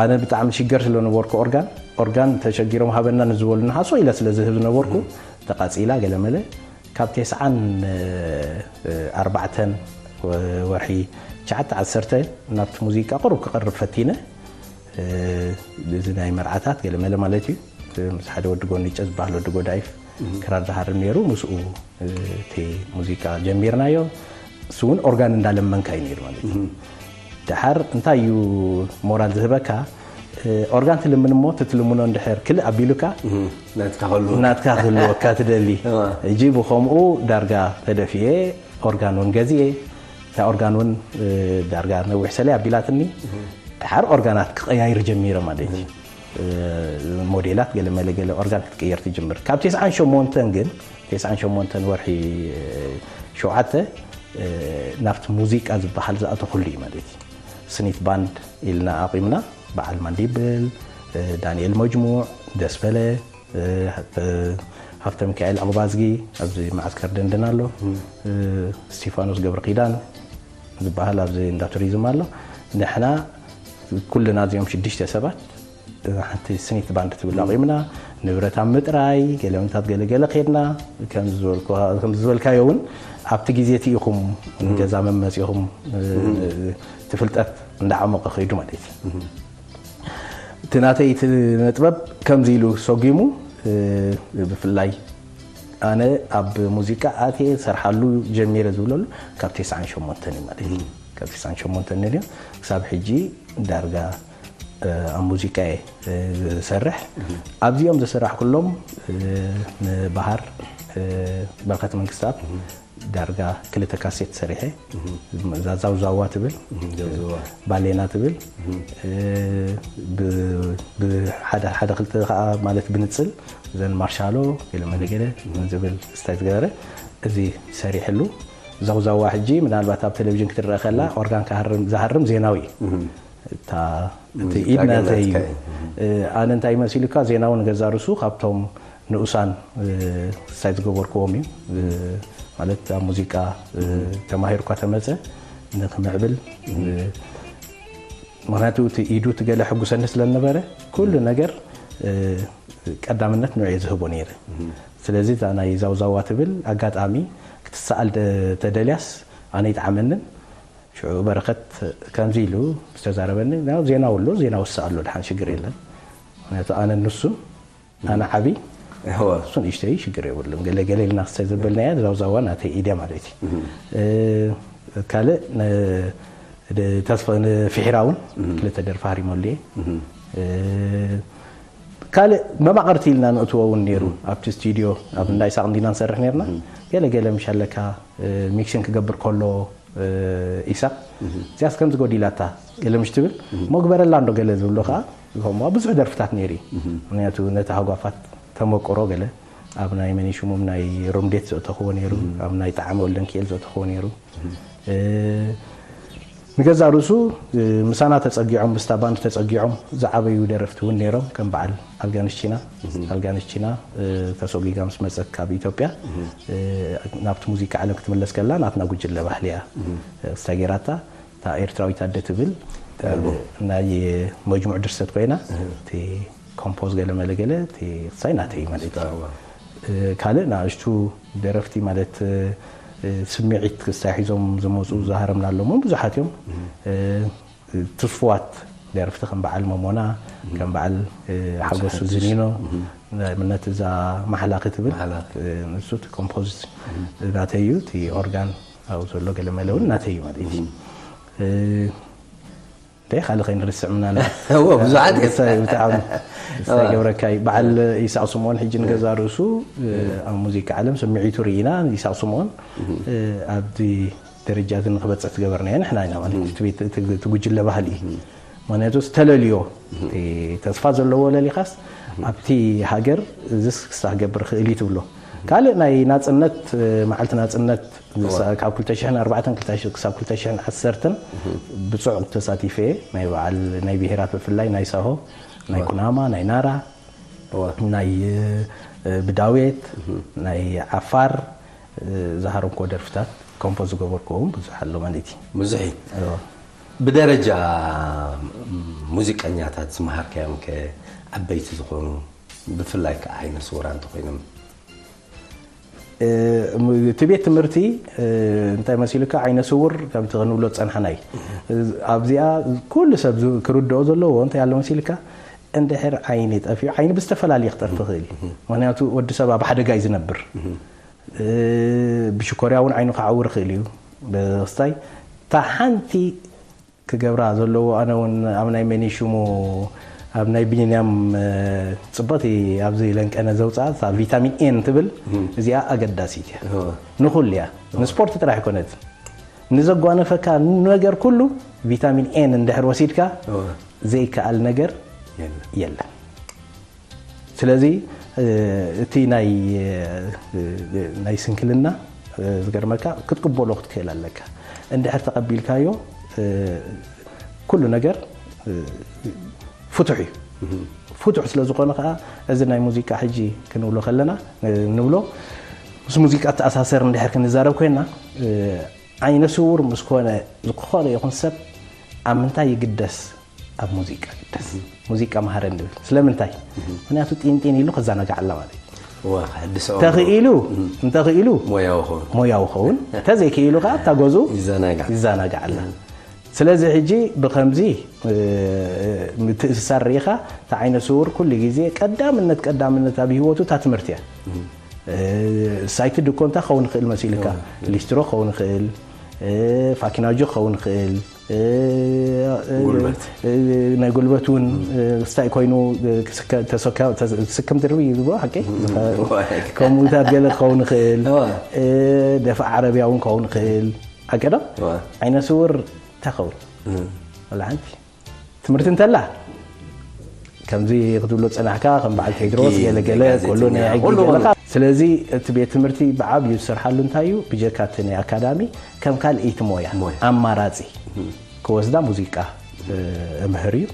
ኣነ ብጣዕሚ ሽገር ስለ ነበርኩ ኦርጋን ኦርጋን ተሸጊሮም ሃበና ንዝበሉና ሃሶ ኢለ ስለ ዝህብ ዝነበርኩ ተቃፂላ ገለመለ። ካብ ተስዓን ኣርባዕተን ወርሒ ትሽዓተ ዓሰርተ ናብቲ ሙዚቃ ቅሩብ ክቐርብ ፈቲነ። እዚ ናይ መርዓታት ገለመለ ማለት እዩ። ምስ ሓደ ወዲ ጎኒጨ ዝበሃል ወዲ ጎዳይፍ ክራር ዝሃርም ነይሩ። ምስኡ እቲ ሙዚቃ ጀሚርናዮ። እሱ እውን ኦርጋን እንዳለመንካ እዩ ነይሩ ማለት እዩ። ደሓር እንታይ እዩ ሞራል ዝህበካ? ኦርጋን ትልምን እሞ ትትልምኖ እንድሕር ክልእ ኣቢሉካ ናትካ ክህልወካ ትደሊ። እጂ ብኸምኡ ዳርጋ ተደፊኤ ኦርጋን እውን ገዚኤ። እታ ኦርጋን እውን ዳርጋ ነዊሕ ሰለይ ኣቢላትኒ። ደሓር ኦርጋናት ክቀያይር ጀሚረ ማለት እዩ። ሞዴላት ገለ መለ ገለ ኦርጋን ክትቀየር ትጅምር። ካብ ተስዓን ሸሞንተን ግን ተስዓን ሸሞንተን ወርሒ ሸውዓተ ናብቲ ሙዚቃ ዝበሃል ዝኣተኹሉ እዩ ማለት እዩ። ስኒት ባንድ ኢልና ኣቑምና። በዓል ማንዲብል፣ ዳንኤል መጅሙዕ፣ ደስበለ፣ ሃብተ ሚካኤል ኣቕባዝጊ ኣብዚ መዓስከር ደንደን ኣሎ። እስቲፋኖስ ገብረ ኪዳን ዝበሃል ኣብዚ እንዳ ቱሪዝም ኣሎ። ንሕና ኩልና እዚኦም ሽዱሽተ ሰባት ሓንቲ ስኒት ባንድ ትብል ኣቑምና። ንብረት ኣብ ምጥራይ ገለምታት ገለገለ ከድና። ከምዚ ዝበልካዮ እውን ኣብቲ ግዜ እቲ ኢኹም ገዛ መመፂኹም ትፍልጠት እንዳዓመቐ ከይዱ ማለት እዩ። እቲ ናተይ እቲ ነጥበብ ከምዚ ኢሉ ሰጒሙ። ብፍላይ ኣነ ኣብ ሙዚቃ ኣትየ ሰርሓሉ ጀሚረ ዝብለሉ ካብ ተስዓን ሸሞንተን እዩ ማለት እዩ። ካብ ተስዓን ሸሞንተን ነድዮ ክሳብ ሕጂ ዳርጋ ኣብ ሙዚቃ እየ ዝሰርሕ። ኣብዚኦም ዝሰራሕኩሎም ንባህር በረኸት መንግስታት ዳርጋ ክልተ ካሴት ሰሪሐ። እዛ ዛውዛዋ ትብል፣ ባሌና ትብል፣ ብሓደ ሓደ ክልተ ከዓ ማለት ብንፅል እዘን ማርሻሎ ገለ መለ ገለ ዝብል ስታይ ዝገበረ እዚ ሰሪሕሉ። ዛውዛዋ ሕጂ ምናልባት ኣብ ቴሌቪዥን ክትረአ ከላ ኦርጋን ዝሃርም ዜናዊ እዩ። እታ እቲ ኢድ ናተይ እዩ። ኣነ እንታይ መሲሉካ ዜናዊ ንገዛ ርሱ ካብቶም ንኡሳን ሳይ ዝገበርክዎም እዩ። ማለት ኣብ ሙዚቃ ተማሂርኳ ተመፀ ንክምዕብል ምክንያቱ እቲ ኢዱ እቲ ገለ ሕጉሰኒ ስለ ዝነበረ ኩሉ ነገር እ፣ ቀዳምነት ንዕኡ ዝህቦ ነይረ። ስለዚ እታ ናይ ዛውዛዋ ትብል ኣጋጣሚ ክትሰኣል ደ- ተደልያስ ኣነ ይጥዓመንን ሽዑ በረኸት ከምዚ ኢሉ ዝተዛረበኒ፣ ያው ዜናው ኣሎ፣ ዜናው ይሰኣሎ፣ ድሓን ሽግር የለን። ምክንያቱ ኣነ ንሱን ኣነ ዓቢ እወ እሱ ንእሽተይ ሽግር የብሉን። ገለ ገለ ኢልና ክስተ ዘበልናያ ዛውዛዋ ናተይ ኢድያ ማለት እዩ። እ፣ ካልእ ነ- ደ- ተስፋ ንፊሕራ እውን ክልተ ደርፊ ሃሪመሉ እየ። እ፣ ካልእ መማቕርቲ ኢልና ንእትዎ እውን ነይሩ። ኣብቲ ስቱዲዮ ኣብ እንዳ ይሳቕ እንዲና ንሰርሕ ነርና። ገለ ገለ ምሽ ኣለካ እ፣ ሚክሲን ክገብር ከሎ እ፣ ኢሳቕ እዚያስ ከምዚ ጎዲላታ ገለ ምሽ ትብል መግበረላ እንዶ ገለ ዝብሎ ከዓ ከምኡ ብዙሕ ደርፍታት ነይሩ እዩ። ምክንያቱ ነቲ ሃጓፋት ተመቅሮ ገለ ኣብ ናይ መኒሽሙም ናይ ሩምዴት ዘእተኽዎ ነይሩ፣ ኣብ ናይ ጣዕመ ወልደንክኤል ዘእተኽዎ ነይሩ። እ፣ ንገዛ ርእሱ እ፣ ምሳና ተጸጊዖም ምስታ ባንድ ተጸጊዖም ዝዓበዩ ደረፍቲ እውን ነይሮም ከም በዓል ኣልጋንሽቺና ኣልጋንሽቺና እ፣ ተሰጒጋ ምስ መጸት ካብ ኢትዮጵያ እ፣ ናብቲ ሙዚቃ ዓለም ክትምለስ ከላ ናትና ጉጅለ ባህሊ እያ እ፣ ክስታይ ገይራታ። እታ ኤርትራዊት ኣደ ትብል እ፣ ናይ መጅሙዕ ድርሰት ኮይና እቲ ኮምፖዝ ገለ መለ ገለ እቲ ክስታይ ናተይ ማለት እዩ። እ፣ ካልእ ንኣሽቱ ደረፍቲ ማለት እ፣ ስምዒት ክስታይ ሒዞም ዝመፁ ዝሃረምና ኣለዎም ብዙሓት እዮም። እ፣ ትስፉዋት ደረፍቲ ከም በዓል መሞና ከም በዓል እ፣ ሓጎሱ ዝኒኖ ንኣብነት እዛ ማሕላ ክትብል ማሕላ። እ፣ ንሱ እቲ ኮምፖዝ ናተይ እዩ። እቲ ኦርጋን ኣብኡ ዘሎ ገለ መለ እውን ናተይ እዩ ማለት እዩ። እ፣ እንታይ ካልእ ከይንርስዕ ምናልባት እዎ፣ ብዙሓት እዮም። ክስታይ ብጣዕሚ ክስታይ ገብረካይ በዓል ይስሐቅ ስምኦን ሕጂ ንገዛ ርእሱ እ፣ ኣብ ሙዚቃ ዓለም ስምዒቱ ርኢና ይስሐቅ ስምኦን እ፣ ኣብዚ ደረጃ እዚ ንክበፅሕ ዝገበርናዮ ንሕና ኢና ማለት እዩ። እቲ ቤት- እቲ እቲ ጉጅለ ባህሊ እዩ። ምክንያቱ ዝተለልዮ እቲ ተስፋ ዘለዎ ለሊኻስ ኣብቲ ሃገር እዚስ ክስታ ክገብር ክእል እዩ ትብሎ። ካልእ ናይ ናፅነት እ፣ መዓልቲ ናፅነት ካብ ክልተ ሽሕን ኣርባዕተን ክሳብ ክልተ ሽሕን ዓሰርተን ብፅዑቕ ተሳቲፈ እየ። ናይ በዓል ናይ ብሄራት ብፍላይ ናይ ሳሆ ናይ ኩናማ ናይ ናራ እወ። ናይ እ፣ ብዳዌት ናይ ዓፋር እ፣ ዝሃረምኮ ደርፍታት ኮምፖዝ ዝገበርኮ እውን ብዙሕ ኣሎ ማለት እዩ። ብዙሕ እዩ። እወ። ብደረጃ ሙዚቀኛታት ዝመሃርካዮም ከ ዓበይቲ ዝኾኑ ብፍላይ ከዓ ዓይነ ስውራ እንተኮይኖም እ፣ እቲ ቤት ትምህርቲ እ፣ እንታይ መሲሉካ ዓይነ ስውር ከምቲ ክንብሎ ዝፀናሕና እዩ። ኣብዚኣ ኩሉ ሰብ ዝ- ክርድኦ ዘለዎ እንታይ ኣሎ መሲልካ እንድሕር ዓይኒ ጠፊኡ ዓይኒ ብዝተፈላለየ ክጠርፊ ይኽእል እዩ። ምክንያቱ ወዲ ሰብ ኣብ ሓደጋ እዩ ዝነብር። እ፣ ብሽኮርያ እውን ዓይኑ ክዓውር ይኽእል እዩ። ብክስታይ እታ ሓንቲ ክገብራ ዘለዎ ኣነ እውን ኣብ ናይ መኒ ሽሙ ኣብ ናይ ቢንያም እ፣ ፅብቕቲ ኣብዚ ለንቀነ ዘውፅኣት እታ ቪታሚን ኤን ትብል እዚኣ ኣገዳሲት እያ። ንኹሉ እያ ንስፖርት ጥራሕ ኣይኮነትን ንዘጓነፈካ ነገር ኩሉ ቪታሚን ኤን እንድሕር ወሲድካ ዘይከኣል ነገር የለን። ስለዚ እ፣ እቲ ናይ እ፣ ናይ ስንክልና እ፣ ዝገርመካ ክትቅበሎ ክትክእል ኣለካ። እንድሕር ተቐቢልካዮ እ፣ ኩሉ ነገር እ፣ ፍቱሕ እዩ። ፍቱሕ ስለ ዝኾነ ከዓ እዚ ናይ ሙዚቃ ሕጂ ክንብሎ ከለና እ፣ ንብሎ ምስ ሙዚቃ ተኣሳሰር እንድሕር ክንዛረብ ኮይና እ፣ ዓይነ ስውር ምስ ኮነ ዝኾነ ይኹን ሰብ ኣብ ምንታይ ይግደስ ኣብ ሙዚቃ ግደስ ሙዚቃ መሃረኒ ንብል ስለምንታይ ምክንያቱ ጢንጢን ኢሉ ክዘናጋዕ ኣላ ማለት እዩ ዋ ሕድስ ተኽኢሉ እንተኽኢሉ ሞያዊ ኾን ሞያዊ ኸውን እንተዘይክኢሉ ከዓ እታ ገዝኡ ይዘናጋዕ ይዘናጋዕ ኣላ ስለዚ ሕጂ ብከምዚ እ፣ ምትእስሳር ርኢኻ እታ ዓይነ ስውር ኩሉ ግዜ ቀዳምነት ቀዳምነት ኣብ ህይወቱ እታ ትምህርቲ እያ እ፣ ሳይቲ ድኮ እንታይ ክኸውን ይኽእል መሲልካ ሊስትሮ ክኸውን ይኽእል እ፣ ፋኪናጆ ክኸውን ይኽእል እ፣ እ፣ ጉልበት። እ፣ ናይ ጉልበት እውን እ፣ ስታይ ኮይኑ እ፣ ክስከ- ተሰካ- ተስ- ስክም ድርቢ ይብልዎ ሓቂ ከምኡታት ገለ ክኸውን ይኽእል እዋ። እ፣ ደፋዕ ዓረብያ እውን ክኸውን ይኽእል ሓቂ ዶ እዋ። ዓይነ ስውር እንታይ ክኸውን ወላ ሓንቲ ትምህርቲ እንተላ ከምዚ ክትብሎ ፀናሕካ ከም በዓል ቴድሮስ ሕጊ፣ ገለገለ ጋዜጠኛ፣ ኮሎኒ ሕጊ ኩሉ ገለካ ስለዚ እቲ ቤት ትምህርቲ ብዓብዩ ዝሰርሓሉ እንታይ እዩ ብጀካ እቲ ናይ ኣካዳሚ ከም ካልኣይቲ ሞያ ሞያ። ኣማራፂ ክወስዳ ሙዚቃ እ፣ እምህር እዩ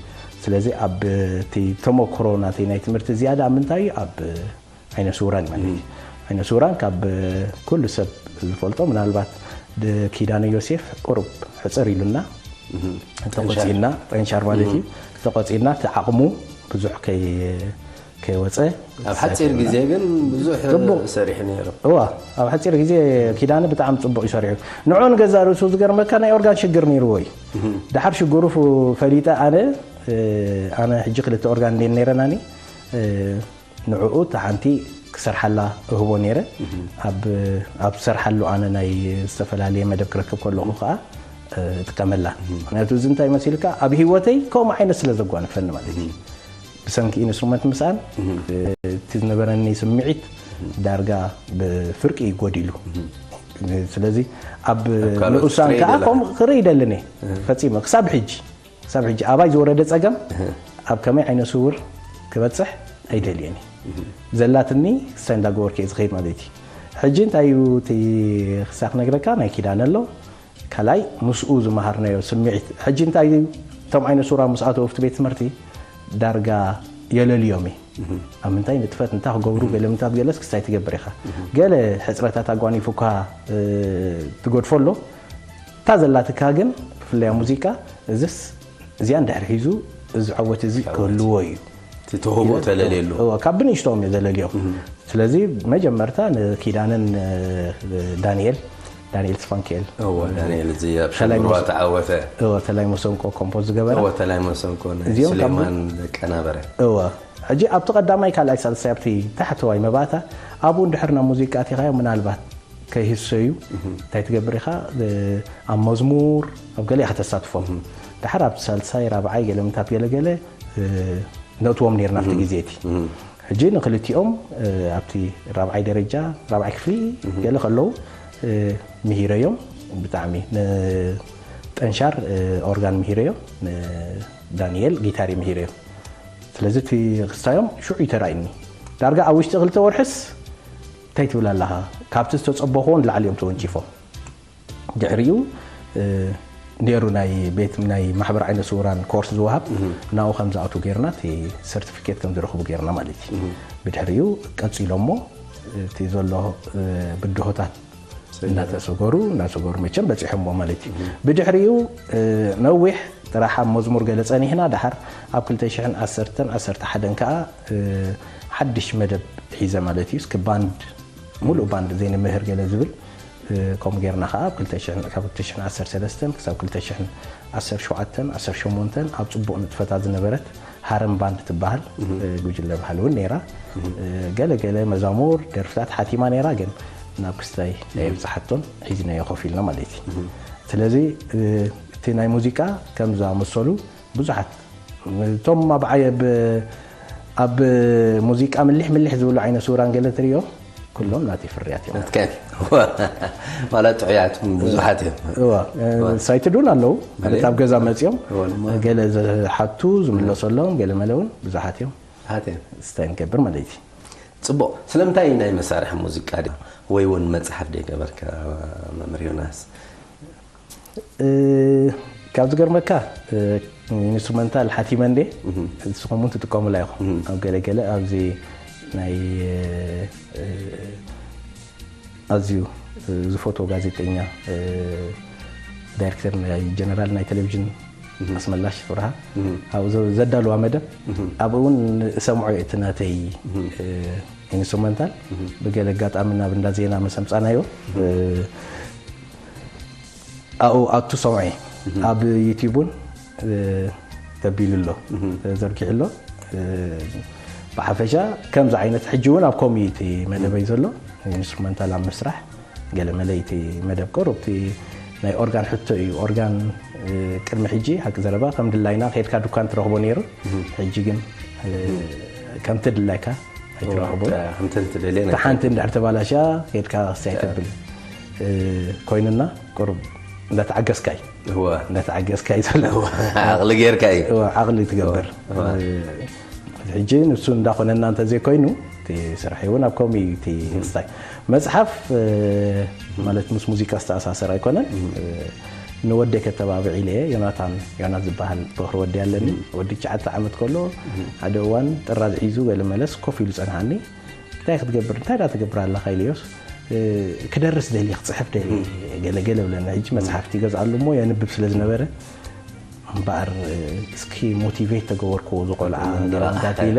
ስለዚ ኣብ እቲ ተመክሮ ናተይ ናይ ትምህርቲ ዝያዳ ኣብ ምንታይ እዩ ኣብ ዓይነ ስውራን ማለት እዩ ዓይነ ስውራን ካብ እ፣ ኩሉ ሰብ ዝፈልጦ ምናልባት ድ- ኪዳነ ዮሴፍ ቁሩብ ሕፅር ኢሉና ተቆፂና፣ ጠንሻር ማለት እዩ። ተቆፂና እቲ ዓቕሙ ብዙሕ ከይ-፣ ከይወፀ ኣብ ሓፂር ግዜ ግን ብዙሕ ጽቡቕ። ሰሪሑ ነይሩ። እዋ፣ ኣብ ሓፂር ግዜ ኪዳነ ብጣዕሚ ጽቡቕ እዩ ሰሪሑ። ንዑ ንገዛ ርእሱ ዝገርመካ ናይ ኦርጋን ሽግር ነይርዎ እዩ። ድሓር ሽግሩ ፍ-፣ ፈሊጠ ኣነ፣ እ፣ ኣነ ሕጂ ክልተ ኦርጋን እንዴን ነይረናኒ፣ እ፣ ንዕኡ እታ ሓንቲ ክሰርሓላ እህቦ ነይረ። ኣብ፣ ኣብ ዝሰርሓሉ ኣነ ናይ ዝተፈላለየ መደብ ክረክብ ከለኹ ከዓ፣ እ፣ እጥቀመላ። ምክንያቱ እዚ እንታይ መሲልካ ኣብ ህይወተይ ከምኡ ዓይነት ስለ ዘጓነፈኒ ማለት እዩ። ብሰንኪ ኢንስትሩመንት ምስኣን፣ እ፣ እቲ ዝነበረኒ ስምዒት ዳርጋ ብፍርቂ እዩ ጎዲሉ። ስለዚ ኣብ ካልኦት ንኡሳን ክትርኢ ከዓ ደለኻ። ከምኡ ክርኢ ይደልን እየ። ፈጺመ ክሳብ ሕጂ፣ ክሳብ ሕጂ ኣባይ ዝወረደ ጸገም ኣብ ከመይ ዓይነ ስውር ክበጽሕ ኣይደልየን እየ። ዘላትኒ ክሳይ እንዳገበርኩ እየ ዝኸይድ ማለት እዩ። ሕጂ እንታይ እዩ እቲ ክሳብ ክነግረካ ናይ ኪዳነ ኣሎ። ካልኣይ ምስኡ ዝመሃርናዮ ስምዒት። ሕጂ እንታይ እዩ እቶም ዓይነ ስውራ ምስ ኣተው ኣብቲ ቤት ትምህርቲ ዳርጋ የለልዮም እዩ። ኣብ ምንታይ ንጥፈት እንታይ ክገብሩ ገለ ምንታት ገለስ ክስታይ ትገብር ኢኻ። ገለ ሕፅረታት ኣጓኒፉካ፣ እ፣ ትገድፎ ኣሎ። እታ ዘላትካ ግን ብፍላይ ኣብ ሙዚቃ እዝስ እዚኣ እንድሕር ሒዙ እዚ ዕወት እዚ ክህልዎ እዩ። እቲ ተውህቦ ተለልየሉ። እወ፣ ካብ ብንእሽቶም እየ ዘለልዮም። ስለዚ መጀመርታ ንኪዳነን፣ እ፣ ዳንኤል፣ ዳንኤል ስፋንክኤል። እወ፣ ዳንኤል እዚ ኣብ ከላይ ሸንግርዋ መስ- ተዓወተ። እወ፣ ተላይ መሰንቆ ኮምፖዝ ዝገበረ። እወ፣ ተላይ መሰንቆ ናይ እዚኦም ካብ ስሌማን ቀናበረ። እወ፣ ሕጂ ኣብቲ ቀዳማይ ካልኣይ ሳልሳይ ኣብቲ ታሕተዋይ መባእታ ኣብኡ እንድሕር ናብ ሙዚቃ ኣቲኻዮ ምናልባት ከይህሰዩ እንታይ ትገብር ኢኻ? እ፣ ኣብ መዝሙር ኣብ ገለ ኢኻ ተሳትፎም። ድሓር ኣብ ሳልሳይ ራብዓይ ገለ ምንታት ገለ ገለ፣ እ፣ ነእትዎም ነርና ኣብቲ ግዜ እቲ። ሕጂ ንክልቲኦም፣ እ፣ ኣብቲ ራብዓይ ደረጃ ራብዓይ ክፍሊ ገለ ከለዉ፣ እ፣ ምሂረዮም። ብጣዕሚ ንጠንሻር፣ እ፣ ኦርጋን ምሂረዮም፣ ንዳንኤል ጊታር ምሂረዮም። ስለዚ እቲ ክስታዮም ሽዑ እዩ ተራእዩኒ። ዳርጋ ኣብ ውሽጢ ክልተ ወርሕስ እንታይ ትብል ኣለኻ? ካብቲ ዝተጸበኽዎ ንላዕሊ እዮም ተወንጪፎም። ድሕሪኡ፣ እ፣ ነይሩ ናይ ቤት ናይ ማሕበር ዓይነ ስውራን ኮርስ ዝወሃብ፣ ናብኡ ከም ዝኣትዉ ጌርና እቲ ሰርቲፊኬት ከም ዝረኽቡ ጌርና ማለት እዩ። ብድሕሪኡ ቀጺሎሞ እቲ ዘሎ፣ እ፣ ብድሆታት እናተሰገሩ እናሰገሩ መቸም በጺሖሞ ማለት እዩ። ብድሕሪኡ፣ እ፣ ነዊሕ ጥራሕ ኣብ መዝሙር ገለ ጸኒሕና፣ ድሓር ኣብ ክልተ ሽሕን ዓሰርተን ዓሰርተ ሓደን ከኣ፣ እ፣ ሓድሽ መደብ ሒዘ ማለት እዩ። እስኪ ባንድ፣ ሙሉእ ባንድ ዘይንምህር ገለ ዝብል፣ እ፣ ከምኡ ጌርና ከኣ ኣብ ክልተ ሽሕን፣ ካብ ክልተ ሽሕን ዓሰርተ ሰለስተን ክሳብ ክልተ ሽሕን ዓሰርተ ሸውዓተን ዓሰርተ ሸሞንተን ኣብ ጽቡቕ ንጥፈታት ዝነበረት ሃረም ባንድ ትበሃል፣ እ፣ ጉጅለ ባህሊ እውን ነይራ። እ፣ ገለ ገለ መዛሙር ደርፍታት ሓቲማ ነይራ፣ ግን ናብ ክስታይ ናይ ኣብጽሓቶን ሒዝናዮ ኮፍ ኢልና ማለት እዩ። ስለዚ፣ እ፣ እቲ ናይ ሙዚቃ ከም ዝኣመሰሉ ብዙሓት እቶም ኣብ ዓየ-፣ ብ-፣ ኣብ ሙዚቃ ምልሕ ምልሕ ዝብሉ ዓይነ ስውራን ገለ ትርእዮ፣ ኩሎም ናተይ ፍርያት እዮም። ናትካ እዮም። ማለት ጥዑያት ብዙሓት እዮም። እዋ፣ እ፣ ሳይትድ እውን ኣለዉ። ማለት ኣብ ገዛ መጺኦም እዋ፣ ድማ ገለ ዝሓቱ ዝምለሰሎም፣ ገለ መለ እውን ብዙሓት እዮም። ብዙሓት እዮም። ስታይ ንገብር ማለት እዩ። ጽቡቕ። ስለምንታይ ናይ መሳርሒ ሙዚቃ ደ-፣ ወይ እውን መጽሓፍ ደይገበርካ መምህር ዮናስ? እ፣ ካብ ዝገርመካ፣ እ፣ ኢንስትሩመንታል ሓቲመ እንዴ፣ ንስኹም እውን ትጥቀሙላ ኢኹም። ኣብ ገለ ገለ ኣብዚ ናይ፣ እ፣ ኣዝዩ ዝፈትዎ ጋዜጠኛ፣ እ፣ ዳይሬክተር ናይ ጀነራል ናይ ቴሌቪዥን ኣስመላሽ ፍርሃ ኣብኡ ዘ-፣ ዘዳልዋ መደብ ኣብኡ እውን እሰምዖ እየ እቲ ናተይ፣ እ፣ ኢንስትሩመንታል። ብገለ ኣጋጣሚ ናብ እንዳ ዜና መሰምጻናዮ፣ እ፣ ኣብኡ ኣቱ ሰምዖ እየ። ኣብ ዩቲዩብ እውን፣ እ፣ ተቢሉ ኣሎ፣ ተዘርጊሑ ኣሎ። እ፣ ብሓፈሻ ከምዚ ዓይነት ሕጂ እውን ኣብ ኮሚቲ መደበይ ዘሎ ኢንስትሩመንታል ኣብ ምስራሕ ገለ መለይቲ መደብ ቅሩብ እቲ ናይ ኦርጋን ሕቶ እዩ። ኦርጋን፣ እ፣ ቅድሚ ሕጂ ሓቂ ዘረባ ከም ድላይና ከድካ ዱካን ትረኽቦ ነይሩ። ሕጂ ግን፣ እ፣ ከምቲ ድላይካ ኣይትረኽቦ። ከምተን ትደልየ እታ ሓንቲ እንድሕር ተባላሻ ከድካ ክስታይ ተብል፣ እ፣ ኮይኑና ቅሩብ እንዳተዓገስካ እዩ። እወ። እንዳተዓገስካ እዩ ዘሎ። ዓቕሊ ጌርካ እዩ። እወ፣ ዓቕሊ ትገብር። ሕጂ ንሱ እንዳኾነና እንተዘይኮይኑ፣ እቲ ስራሕ እውን ኣብ ከምኡ እዩ። እቲ ስታይ መጽሓፍ፣ እ፣ ማለት ምስ ሙዚቃ ዝተኣሳሰር ኣይኮነን። እ፣ ንወደይ ከተባብዕ ኢለ እየ። ዮናታን፣ ዮናት ዝበሃል በኽሪ ወዲ ኣለኒ። ወዲ ትሽዓተ ዓመት ከሎ ሓደ እዋን ጥራዝ ሒዙ ገለ መለስ ኮፍ ኢሉ ጸንሓኒ። "እንታይ ክትገብር፣ እንታይ ዳ ትገብር ኣለኻ?" ኢለዮስ፣ እ፣ "ክደርስ ደልየ፣ ክጽሕፍ ደልየ፣ ገለ ገለ" ብለና። ሕጂ መጽሓፍቲ ይገዝኣሉ እሞ የንብብ ስለ ዝነበረ፣ እምበኣር እስኪ ሞቲቬት ተገበርክዎ ዝቆልዓ ገለ እንዳቢለ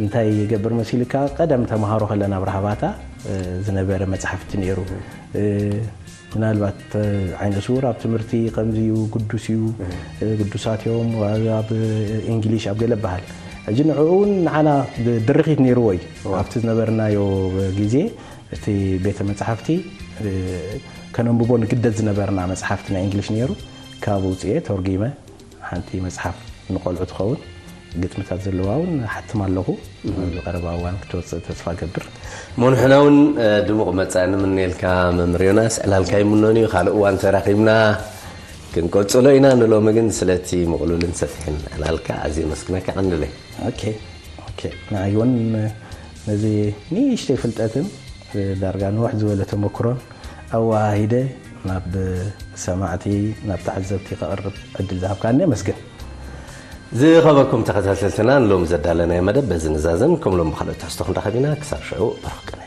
እንታይ ይገብር መሲልካ፣ ቀደም ተምሃሮ ከለና ኣብ ራህባታ ዝነበረ መጽሓፍቲ ነይሩ። ምናልባት ዓይነ ስውር ኣብ ትምህርቲ ከምዚ እዩ፣ ግዱስ እዩ፣ ግዱሳት እዮም ኣብ እንግሊሽ ኣብ ገለ በሃል። ሕጂ ንዕኡ እውን ንዓና ድርኺት ነይርዎ እዩ። ኣብቲ ዝነበርናዮ ግዜ እቲ ቤተ መጽሓፍቲ ከነንብቦ ንግደድ ዝነበርና መጽሓፍቲ ናይ እንግሊሽ ነይሩ። ካብ ውፅኤ ተርጒመ ሓንቲ መጽሓፍ ንቆልዑ ትኸውን ግጥምታት ዘለዋ እውን ሓትም ኣለኹ። ኣብ ቀረባ እዋን ክትወፅእ ተስፋ ገብር። እሞ ንሕና እውን ድሙቕ መጻኢ ንምነየልካ መምህር ዮናስ። ዕላልካ ይምኖን እዩ፣ ካልእ እዋን ተራኺብና ክንቀጽሎ ኢና። ንሎሚ ግን ስለቲ ምቕሉልን ሰፊሕን ዕላልካ ኣዝየ መስግነካ ቀንድለይ። ኦኬ፣ ኦኬ። ንዓይ እውን ነዚ ንእሽተይ ፍልጠትን ዳርጋ ንውሕ ዝበለ ተመክሮን ኣወሃሂደ ናብ ሰማዕቲ፣ ናብ ተዓዘብቲ ከቕርብ ዕድል ዝሃብካኒ ኣመስግን። ዝኸበርኩም ተኸታተልትና፣ ንሎሚ ዘዳለናዮ መደብ በዚ ንዛዘም። ከም ሎም ብኻልኦት ትሕዝቶ ክንራኸብ ኢና። ክሳብ ሽዑ፣ ብሩኽ ቅነ።